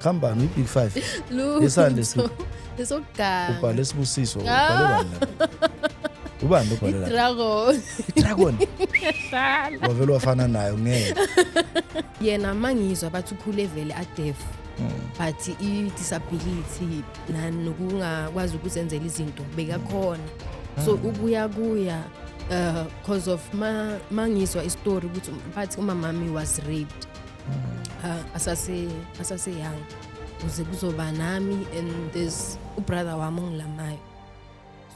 Khambani i-big five. Lutho. Esani lesi? Lesokuganga. Ubhale Sibusiso, ubhale bani lapha? Ubani lo obhale lapha? I-dragon. I-dragon. Hlala. Wavele wafana nayo ngeke. Yena mangizwa bathi ukhule vele a-deaf, but i-disability nokungakwazi ukuzenzela izinto bekakhona, so ukuya kuya cause of ma mangizwa istory ukuthi bathi umamami was raped asase young, kuze kuzoba nami and there's ubrother wami ongilamayo.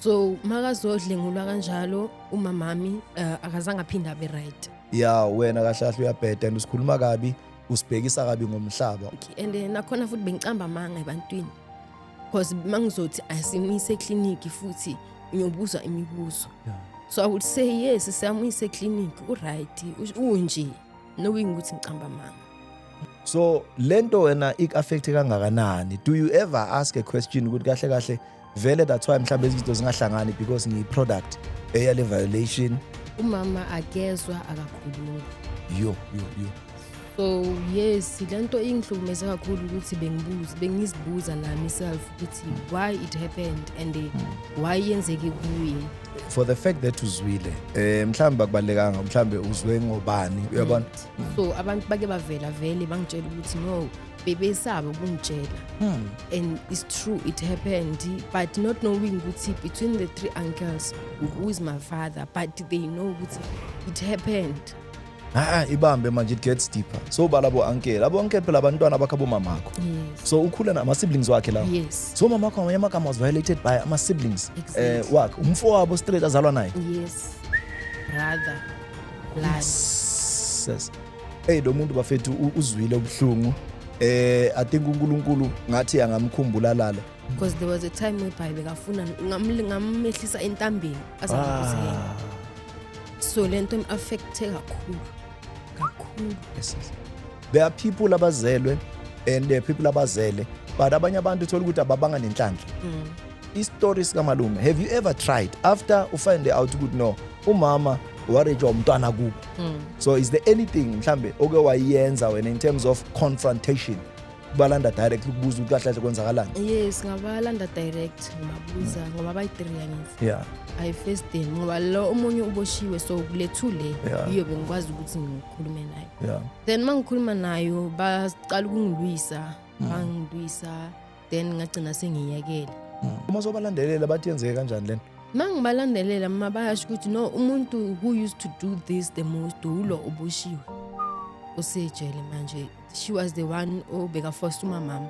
So makazodlengulwa kanjalo umamami, akazange aphinde abe right. Ya, wena kahle kahle uyabheda and usikhuluma kabi, usibhekisa kabi ngomhlaba. And nakhona futhi bengicamba amanga ebantwini, because mangizothi asimuyise ekliniki futhi ngiyobuzwa imibuzo. So I would say, "Yes, siyamuyisa ekliniki, uright, unje," knowing ukuthi ngicamba amanga. So lento wena ik-affect kangakanani? Do you ever ask a question ukuthi kahle kahle vele that's why mhlawumbe izinto zingahlangani because ngiyi-product eyale violation? Umama akezwa, akakhulumi. Yo yo yo. So yes, lento ingihlukumeze kakhulu ukuthi bengibuza, bengizibuza nami self ukuthi why it happened and why yenzeke kuye. For the fact that uzwile, mhlawumbe akubalekanga, mhlawumbe uzwe ngobani, uyabona? So abantu bake bavela vele bangitshela ukuthi no, bebesaba ukungitshela and it's true, it happened, but not knowing ukuthi between the three uncles, who is my father, but they know ukuthi it happened. Ah, ibambe manje, it gets deeper. So bala bo uncle, abo uncle phela abantwana bakho, abomamakho. Yes. So ukhula nama-siblings wakhe lawo. Yes. So umamakho ngamanye amagama was violated by ama-siblings Exactly. wakhe, umfowabo straight azalwa naye. Yes, brother, blood. Yes. Hey, lo muntu bafethu uzwile ubuhlungu. I think uNkulunkulu ngathi angamkhumbula lala. Because there was a time whereby bekafuna ngamehlisa entambeni azangikuzela. So lento im-affecte kakhulu kakhulu. Yes. There are people abazelwe and there are people abazele, but abanye abantu uthola ukuthi ababanga nenhlanhla. Istory sikamalume, have you ever tried after ufind out ukuthi no, umama warejwa umntwana kubo? So is there anything mhlambe oke wayenza wena in terms of confrontation, kubalanda direct ukubuza ukuthi kahle kahle kwenzakalani? Yes, ngabalanda direct, ngibabuza ngoba bayi-three angithi. I faced them ngoba lo omunye uboshiwe, so kule two le yiyo bengikwazi ukuthi ngikhulume nayo. Then uma ngikhuluma nayo baqala ukungilwisa, bangilwisa, then ngagcina sengiyekela. Uma sobalandelela bathi yenzeke kanjani lento? Uma ngibalandelela, ma bayasho ukuthi no, umuntu who used to do this the most ulo oboshiwe osejele manje. She was the one obekaforce umamama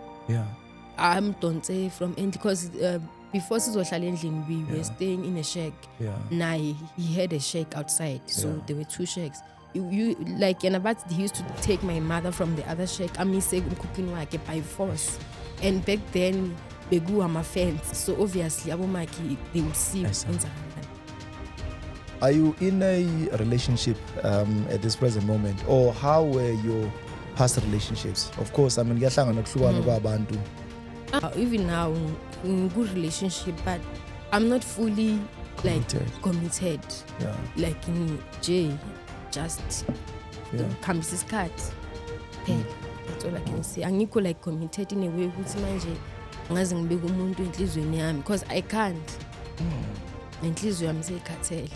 amdonse from endlini, because before sizohlala endlini we were staying in a shack. Naye he had a shack outside, so there were two shacks. You like yena bathi he used to take my mother from the other shack amise emkhukhwini wakhe by force, and back then bekuwama-fence, so obviously abomakhi they would see I see. kwenzakalani. Are you in a relationship at this present moment, or how were your past relationships? Of course, I mean, kuyahlangana kuhlukana kwabantu. Even now in good relationship, but I'm not fully like Committed. Committed. Like nje just khambisa isikhathi phela, that's all I can say. Angikho like committed in a way ukuthi manje ngaze ngibeke umuntu enhliziyweni yami, because I can't, nenhliziyo yami seyikhathele.